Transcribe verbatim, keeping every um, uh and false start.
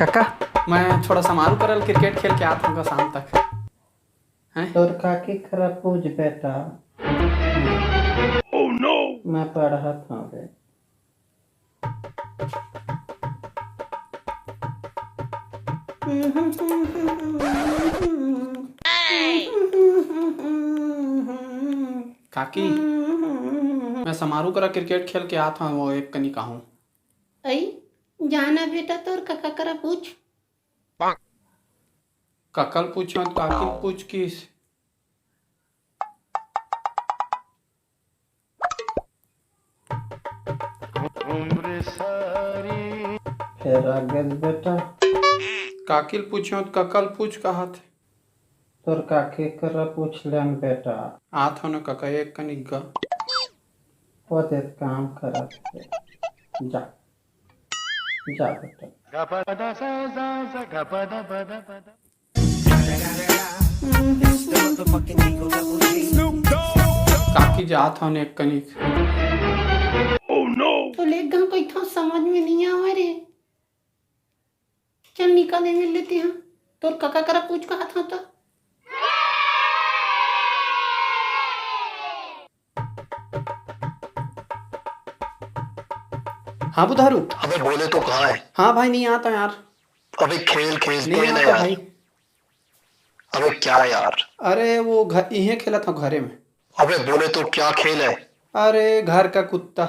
कका, मैं थोड़ा समारू करा ल क्रिकेट खेल के आत हँव गा शाम तक। हैं? तोर काकी करा पूछ बेटा। मैं पढ़त हँव रे। काकी, मैं समारू करा क्रिकेट खेल के आत हँव, वो एक कनी कहूँ। अई, जा ना बेटा, तोर कका करा पूछ। कका ल पूछेंव त काकी ल पूछ किस। फेर आ गेस बेटा। काकी ल पूछेंव त कका ल पूछ कहत हे। तोर काकी करा पूछ लेन बेटा। आत हँव न कका, एक कनिक गा। वो दे काम करत हे। जा। जा बेटा। काकी, जात हँव न एक कनिक। तोला एक घांव कहिथँव, समझ में नइ आवय रे। चल निकल, ए मेर ले तेहा। तोर कका करा पूछ कहत हँव त। हाँ बुधारू। अबे बोले तो कहाँ है? हाँ भाई, नइ आत हँव यार। अबे खेल, खेल, नइ खेल आत हँव यार। भाई। अबे क्या यार? अरे वो घ-, इहें खेलत हँव घरे में। अबे बोले तो क्या खेल है? अरे घर का कुत्ता।